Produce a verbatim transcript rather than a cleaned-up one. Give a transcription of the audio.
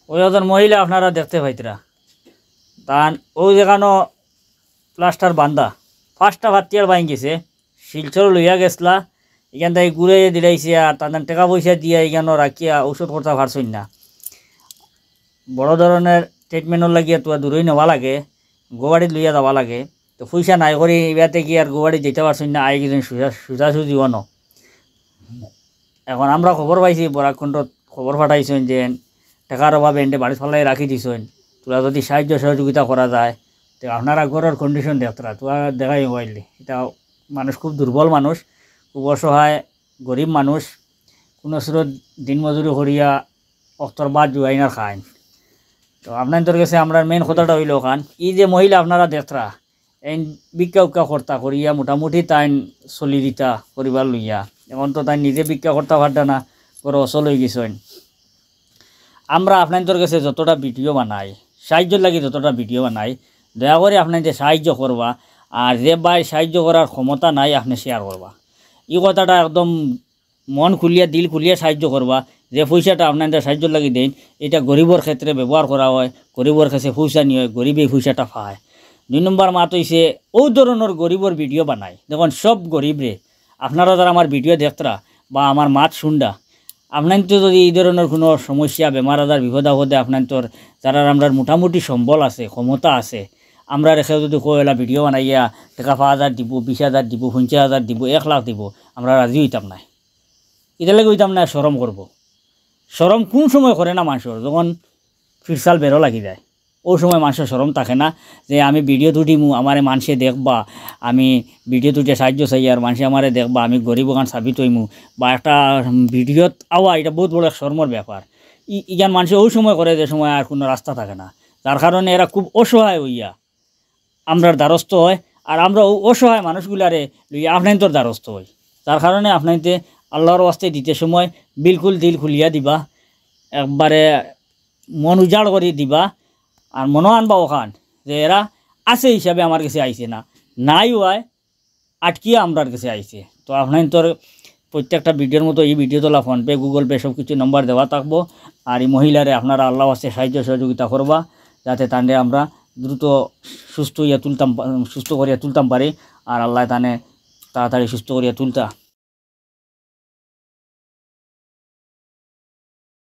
ওই একজন মহিলা আপনারা দেখতে পাইতরা, তান ও যেখানো প্লাস্টার বান্ধা, পাঁচটা ফাত্তিয়ার বাইন গেছে, শিলচর লইয়া গেছলা, এখান থেকে ঘুরে দিলাইছে। আর তাদের টাকা পয়সা দিয়া এখানো রাখিয়া ঔষধ করতে পারছইন না। বড় ধরনের ট্রিটমেন্টর লাগিয়া তুয়া দূরই নেওয়া লাগে, গুয়াহাটিত লইয়া যাওয়া লাগে। তো পয়সা নাই করি ইবাতে কি আর গুয়াহাটিত যাইতে পারছইন না, আই গেছইন সুজা সুজাসুজি অনো। এখন আমরা খবর পাইছি, বরাককুণ্ডত খবর পাঠাইছইন যে টাকার অভাবে এনতে বাড়িত ফালাই রাখি দিছইন। তোরা যদি সাহায্য সহযোগিতা করা যায়, তো আপনারা ঘরর কন্ডিশন দেখতরা, তোরা দেখাই মোবাইলে, এটা মানুষ খুব দুর্বল মানুষ, খুব অসহায় গরিব মানুষ, কোনো স্রোত দিনমজুরি করিয়া অক্তর বাদ জুয়াইনার খাইন। তো আপনাইন্তর গেছে আমরার মেইন কথাটা অইলো অখান, ই যে মহিলা আপনারা দেখতরা, এইন ভিক্ষা উক্ষা করতা করিয়া মোটামুটি তাইন চলি দিতা পরিবার লইয়া। এখন তো তাইন নিজে ভিক্ষা করতা পারতা না, ঘরো অচল অই গেছইন। আমরা আপনাইন্তর গেছে যতটা ভিডিও বানাই, সাহায্যর লাগি যতটা ভিডিও বানাই, দয়া করি আপনাইন্তে সাহায্য করবা। আর যে ভাইর সাহায্য করার ক্ষমতা নাই, আপনে শেয়ার করবা। ই কথাটা একদম মন খুলিয়া, দিল খুলিয়া সাহায্য করবা। যে পয়সাটা আপনাইন্তর সাহায্যর লাগি দেইন, এটা গরিবর ক্ষেত্রে ব্যবহার করা হয়, গরিবর কাছে পৌঁছানি হয়, গরিবে এই পয়সাটা পায়। দুই নম্বর মাত অইছে, ও ধরনর গরিবর ভিডিও বানাই। দেখুন, সব গরিবরে, আপনারা যারা আমার ভিডিও দেখতরা বা আমার মাত শুনরা, আপনাইন্তে যদি এই ধরনর কোনো সমস্যা, বেমার আজার, বিপদ আপদে আপনাইন্তর যারার আমরার মোটামুটি সম্বল আছে, ক্ষমতা আছে, আমরারে কেউ যদি কয় এলা ভিডিও বানাইয়া টাকা পাঁচ হাজার দিবো, বিশ হাজার দিবো, পঞ্চাশ হাজার দিবো, এক লাখ দিবো, আমরা রাজি অইতাম নায়। ইটার লাগি অইতাম নায়, শরম করবো। শরম কোন সময় করে না মানষর? যখন ফিরসাল বেরো লাগি যায়, ও সময় মানষর শরম থাকে না যে আমি ভিডিও তুটিমু, আমারে মানষে দেখবা, আমি ভিডিও তুটে সাহায্য চাই আর মানষে আমারে দেখবা, আমি গরিব অখান সাবিত অইমু, বা একটা ভিডিওত আওয়া, এটা বহুত বড় এক শরমর ব্যাপার। ই-, ইখান মানষে ও সময় করে যে সময় আর কোনো রাস্তা থাকে না, যার কারণে এরা খুব অসহায় অইয়া আমরার দ্বারস্থ হয়। আর আমরা ও অসহায় মানুষগুলারে লইয়া আপনাইন্তর দ্বারস্থ হই, যার কারণে আপনাইন্তে আল্লাহর ওয়াস্তে দিতে সময় বিলকুল দিল খুলিয়া দিবা, একবারে মন উজাড় করি দিবা। আর মনো আনবা অখান যে এরা আছে হিসাবে আমার গেছে আইছে না, নাই অওয়ায় আটকিয়া আমরার গেছে আইছে। তো আপনাইন্তর প্রত্যেকটা ভিডিওর মতো এই ভিডিও তোলা PhonePe, Google Pay সব কিছু নম্বর দেওয়া থাকবো। আর এই মহিলারে আপনারা আল্লাহর ওয়াস্তে সাহায্য সহযোগিতা করবা, যাতে তানরে আমরা দ্রুত সুস্থ হইয়া তুলতাম পা-, সুস্থ করিয়া তুলতাম পারি। আর আল্লাহ তানে তাড়াতাড়ি সুস্থ করিয়া তুলতা।